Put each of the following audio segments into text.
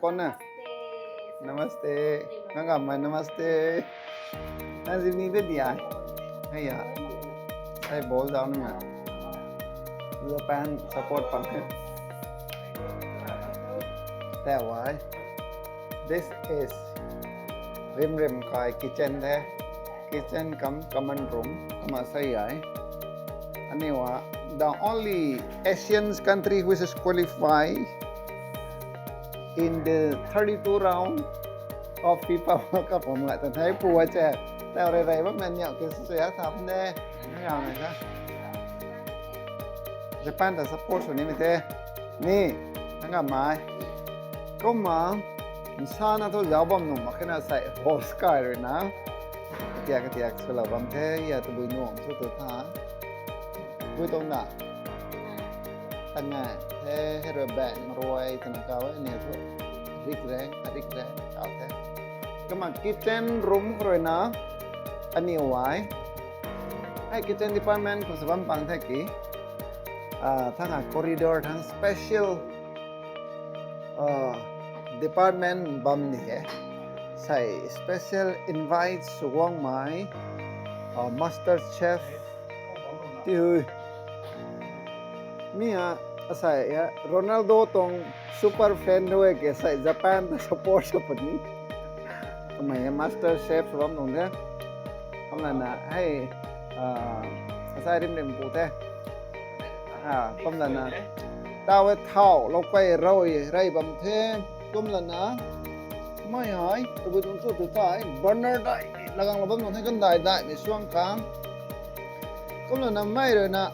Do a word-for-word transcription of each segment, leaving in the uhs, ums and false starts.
Kona. Namaste. Nang ka mai namaste. Nang zimni de dia. Hey ya. Hey bol down na. Japan support pang hai. Tawai. This is Rim Rim kai kitchen de. Kitchen cum common room. Ama sai ai. Aniwa, the only Asian country which is qualified in the thirty-two round of FIFA World Cup. Om la tan thai pu wa che. Tau rai rai bam nan yau ke su ya tham ne. Nang yau ne ka. Japan ta support sw ni mi te. Ni, nang ka mai. Kumna, nsa na thu zau bam nung mak khe na sai host kai rui na. Katiak katiak sw lou bam the, ya tabui nuang sw tu tha. Bui tuang na. Tang ngai, he, he rui bang, maruai, tana kau, ni thu. Rik reng, rik reng, kau the. Kumna kitchen room khou rui na, aniw ai. Hei kitchen department khou sa bam pang the ki. Ah, thang a corridor thang special, ah, department bam ni he. Sai special invite sw guang mai, ah, master chef ti hui. Mi a, asai ya, Ronaldo tuang super fan rui ke sai Japan ta support sw puni. Kamei ya master chef sw bam tuang the. Kumlana, hei, ah, asai Rim Rim pu the. Ah, kumlana. Taw e thau, lou kai rui, rei bam the. Kumlana. Mai hai, tabui tuang chu tu tai, burner dai, lagang lou bam tuang the kan dai dai, mi suang kang. Kumlana mai rui na,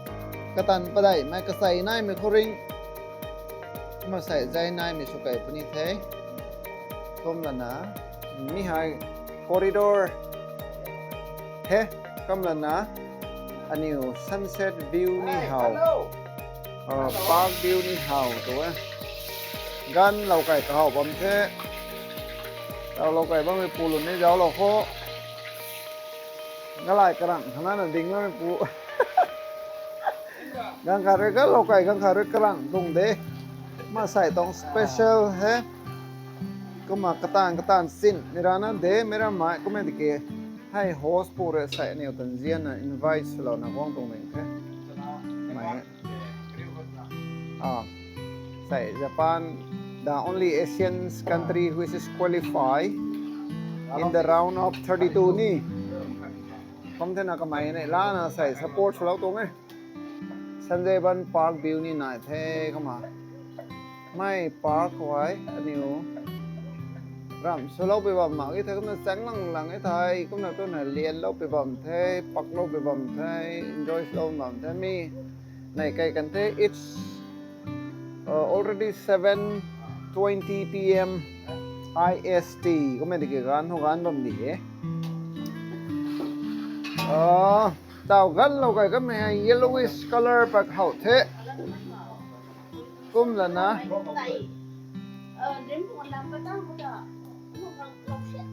katan padai, mai kasai nai mi khou ring. Kumna sai zai nai mi sw kai puni the. Kumlana, mi hai corridor he, kumlana, aniw sunset view ni hau, ah, park view ni hau tu e. Gan lou kai kahau bam the. Tau lou kai bam mi pu lun ni zau lou kho. Ngalai karang khana na ding lou mi pu. Gang khat rui gan lou kai, gang khat rui karang tuang de. Ma sai tuang special he. Kumna katan katan sin, mi rana de, mi ra mai, kumna di ke. Hei host pu rui sai aniw tan zian na invite sw lou na guang tuang ding the. Mai. Ah, sai Japan, the only Asian country which is qualified in the round of thirty-two ni. Kum the na kamei nei lana sai support sw lou tuang e. Sanjay Ban Park view ni nai the kumna. Mai park khou ai, aniw. Ram sw lou pi bam mak e the kumna chang lang lang e thei, kumna tu na lian lou pi bam the, pak lou pi bam the, enjoy sw lou bam the mi. Nei kai kan the, it's, uh, already seven twenty P M I S T. Kumna di ke gan ho gan bam di he. Ah, tau gan lou kai kamei hei yellowish color pak hau the. Kumlana.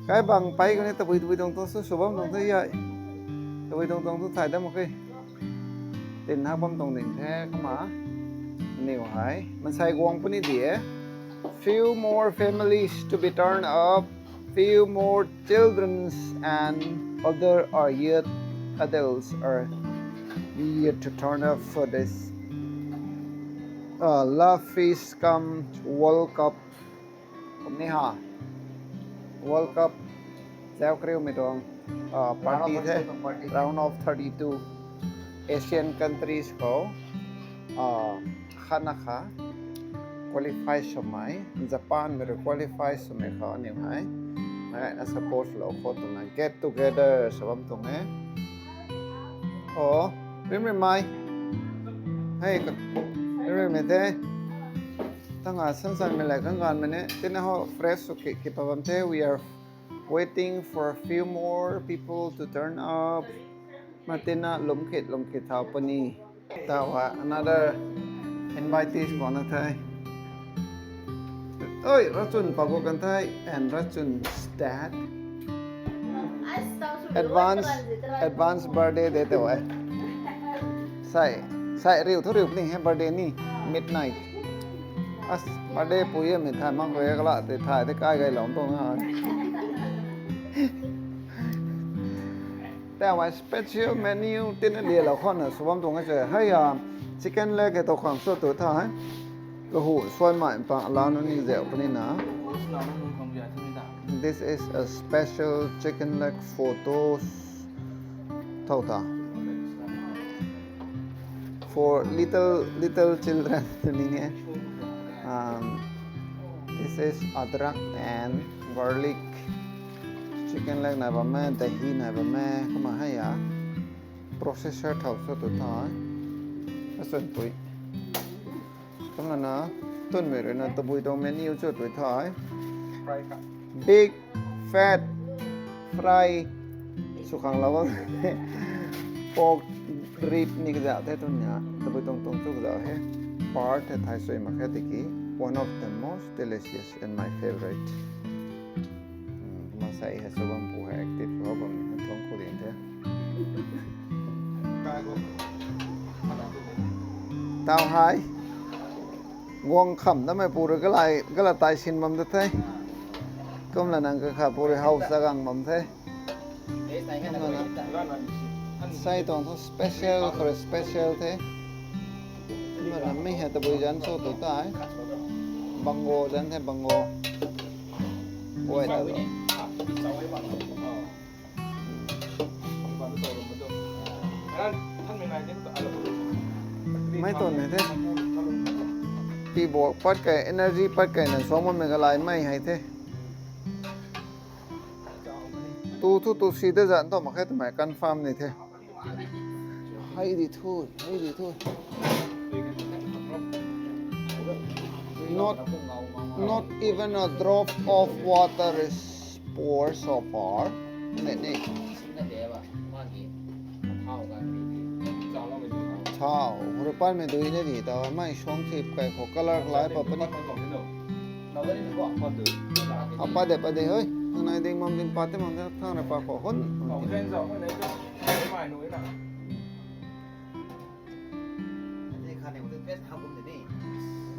Kai bang pai kani tabui tabui tuang tuang su sw bam tuang the yai. Tabui tuang tuang tu thai dam okay. Tin hak bam tuang ding the kumna. Aniw hai. Mansei guang puni di e. Few more families to be turned up. Few more children and older or youth adults are yet to turn up for this, uh, Love Feast cum World Cup. Kum ni ha. World Cup zau kriu mi tuang, uh, party the. Round of thirty-two Asian countries khou, uh, khatna kha qualify swmei, Japan mei rui qualify swmei khou aniw hei. Mei na support lou khou tuang na get together sw bam tuang e. Oh, Rim Rim mai. Hey, ka, Rim Rim mei the. Tanga san san mei lai kan gan mei ne. Tina ho fresh sw ki, ki pa bam the. We are waiting for a few more people to turn up. Matina lum khit lum khit thau puni. Tau ha, another invitees khou na the. Oi, Rachun pa khou kan the, and Rachun's dad. Advance, advance birthday de te e. Sai, sai riu thu riu puni he birthday ni, midnight. As, birthday pui e mi thay mak rui kala te thay te kai gay lou tuang na. Tei ai special menu tina lialou khou na sw bam tuang e se. Hei a, chicken leg e tu khang sw tu the. Kahu suai mai pa la nu ni zeu puni na. This is a special chicken leg for those thow ta. For little, little children, ni e. Um, this is adrak and garlic. Chicken leg nai bam e, dahi nai bam e, kumna hei a. Processor thow sw tu the. Asun pui. Kumna na, tun mi rui na tabui tuang menu sw tu the. Big fat fry. Sw khang lou bam. Pork rib ni kazauh the tun na. Tabui tuang tuang tu kazauh he. Part the thai sui mak khe tiki. One of the most delicious and my favorite. Hmm, kumna sai hei sw bam pu hei active sw bam ni thong khou ding the. Taw hei. Guang kham na mei pu rui galai, gala tai sin bam da the. Kumna nang kakha pu rui hau sa gang bam the. Kumna na. Sai tuang thu special, khou rui special the. Kumna na mi hei tabui zan sw tu tei. Bango zan the, bango. Wait, mei tuang ni the. Pi bo pat kai, energy pat kai na suang bammei galai mei hei the. Tu thu tu si de zan tu mak khe twmei confirm ni the. Hei di thu, hei di thu. Not, not even a drop of water is poured so far. Ni, ni. Thau, hurpan mei dui ni di, tau mei suang thip kai khou color kalai pa puni. Apa de, pa de, hoi. Nai ding mam din pa te mam de, thang ra pa khou hun.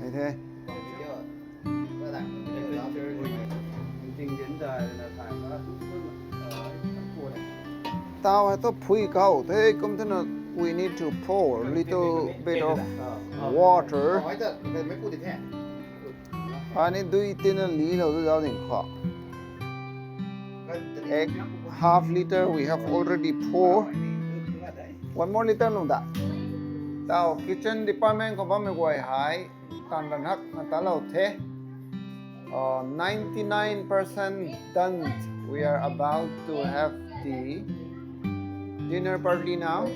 Hei the. Tau hei tu phui kau the, kum thena, we need to pour little bit of water. Ani dui tina lilou tu zau ding khou. Ek half liter we have already poured. One more liter nung da. Tau kitchen department khou bammei guay hei. Tan ranhak na talou the. Uh, ninety-nine percent done. We are about to have the dinner party now.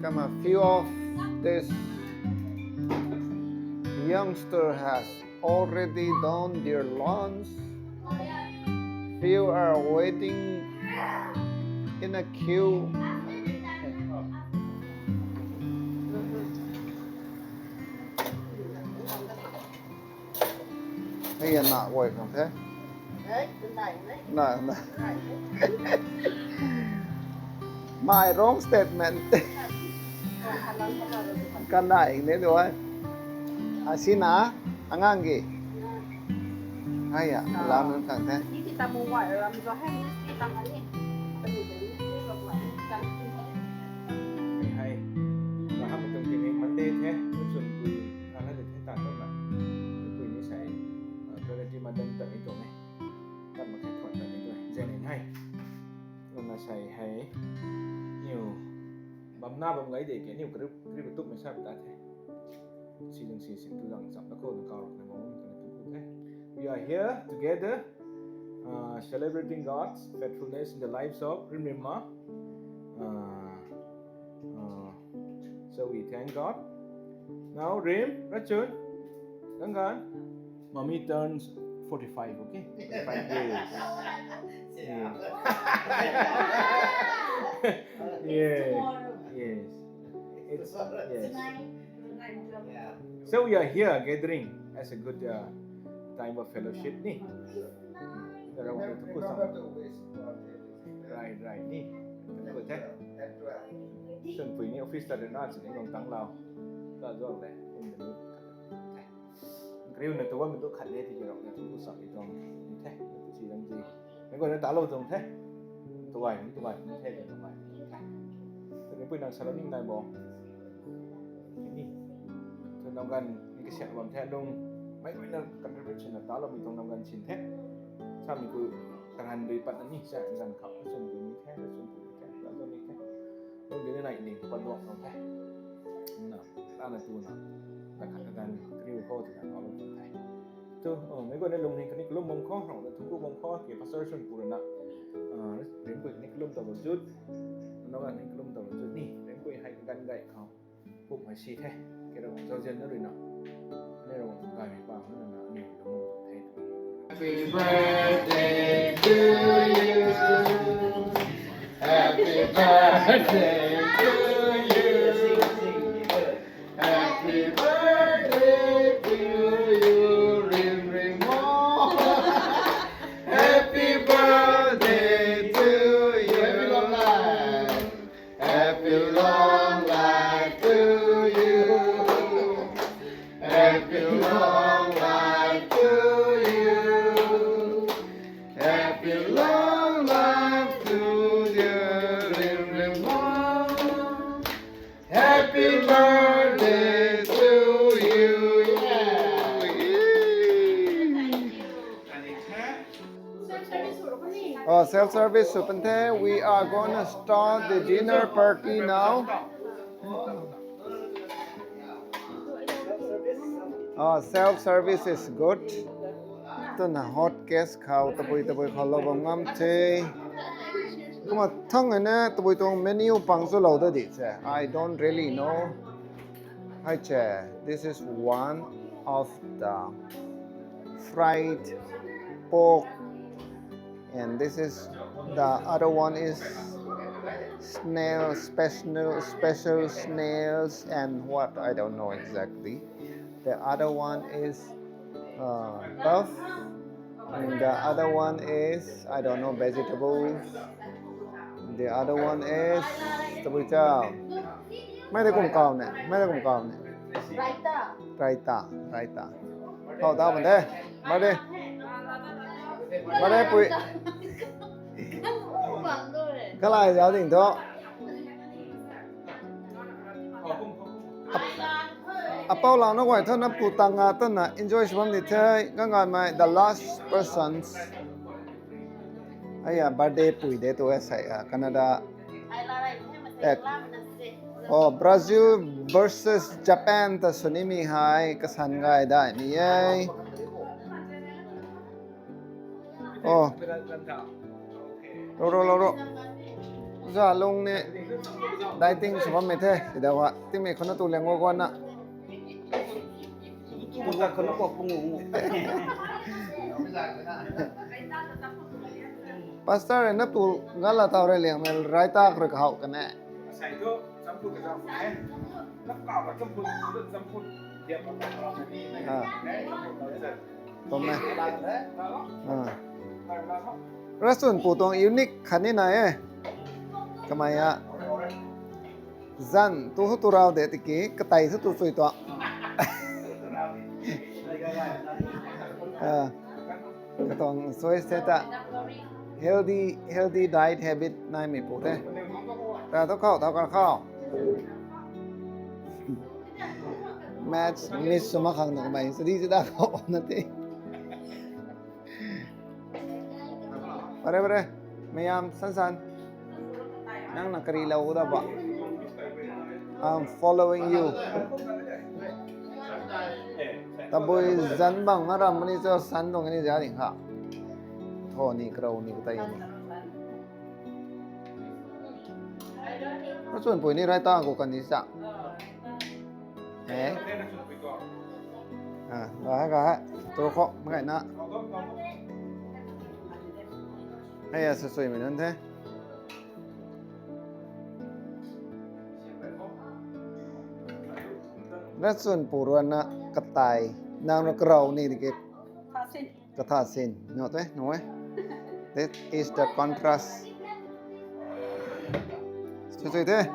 Come, a few of this youngster has already done their lunch. Few are waiting in a queue. Hei na guay khang the. Na, na. My wrong statement. Kanai ne do ai. Asina, angang gi. Hei a, lam nunc khang the. Ni ti tamu guay ram zo hei, ni ti tam ani. Hei, na hamei tuang tini Monday the, tusun pui, na na de the ta tuang na. Pui ni sai, ah, priority madam ta ni tuang e. Tat mak khe thuan ta ni tuang e. Zen in hei. Nang na sai hei. Niu bam na bam gai de ke, niu kari, kari batup mei sa ta the. Si dang si si tu dang chap na khou na kau rap na bam na tu ku the. We are here together, uh, celebrating God's faithfulness in the lives of Rim Rim Ma. Uh, uh, so we thank God. Now, Rim, Rachun, Gangan, Mommy turns forty-five, okay? Forty-five years. Yeah. Yeah. Yes. It's, yes. So we are here gathering as a good, uh, time of fellowship, ni? Right, right, ni? Good, eh? Sun pui ni office ta de na, chini nung tang lau. Ka zuang le. Kariuna tu bammei tu khat de tiki rau na tu ku sa mi tuang the. Si lam ti. Mei guayna talou tuang the. Tuay, tuay, the, tuay, the. Tari pui nang salou ning nai bo. Ni. Tu nam ganv ni kasiak bam the lung. Mei guayna contribution na talou mi tuang nam ganv sin the. Sa mi ku karan dui pat na ni sa ganv khap sun dui ni the, sun dui ni the, sun dui ni the. Lung dui ni nai ni pat duak tuang the. Na, ta na tu na. Ta khat ta ganv kariu khou ti na talou tuang the. Tu, oh, mei guayna lung ni kani kalum bam khou, rau na thungku bam khou, ke pastor sun pu rana. Ah, rin kui ni kalum tau zut. Nau ganv ni kalum tau zut ni, rin kui hei ganv gay khou. Puk hei si the, ke rau zau zian na rui na. Ni rau gay mi pa na na ni lung the. Happy birthday to you. Happy birthday to you. Happy birthday to you, Rim Rim Mo. Happy birthday to you. Happy long life. Happy long life to you. Happy long life to you. Happy long life to you, Rim Rim Mo. Happy birthday to you. Oh, self service sw pan the. We are gonna start the dinner party now. Oh, self service is good. Twna hot case khou tabui tabui khou lou bam ngam the. Kumna thang na tabui tuang menu pang chu lou da di se. I don't really know. Hi che, this is one of the fried pork, and this is the other one is snail, special, special snails and what, I don't know exactly. The other one is uh, puff, and the other one is, I don't know, vegetables. The other one is tabui cha. Mei de kum kau ne, mei de kum kau ne. Raita. Raita, raita. Khou ta bam de. Mei de. Mei de pui. Kalai zau ding tho. Apou lang na guay tho na pu tang a tana enjoy sw bam di the, ganv ganv mei the last persons. Aya birthday pui de tu e sei, ah, Canada. Eh, oh, Brazil versus Japan ta sw ni mi hei kasan gay dai ni e. Oh. Ro, ro, ro, ro. Za lung ni dieting sw bam mei the, sida wa. Tingmei khou na tu liang guan na. Pastor na tu gala tau re liang mei raita khrui kahou kan e. Ah. Tum e. Ah. Restaurant pu tuang unique khat ni na e. Kamei a. Zan tu hu tu rau de tiki, katei thu tu chui tuang. Ah. Katuang choice the ta. Healthy, healthy diet habit nai mei pu the. Ta tu khou, ta kar khou. Match miss sw mak khang na kamei, sadi sida khou na the. Pare, pare. Mayam, san san. Nang na kari lou da ba? I'm following you. Tabui zan bang na ram ni cho san dong ni ja ding kha. Tho ni, karou ni, katei ni. Restaurant pui ni raita khou kan ni sa. Eh? Ah, ga hai, ga hai. Tu khou, mak gay na. Hei ya, sw sui mei nunc the. Restaurant pu rui na katei. Nang rui karou ni di ke. Katha sin. No te, no e. That is the contrast. Sw sui the.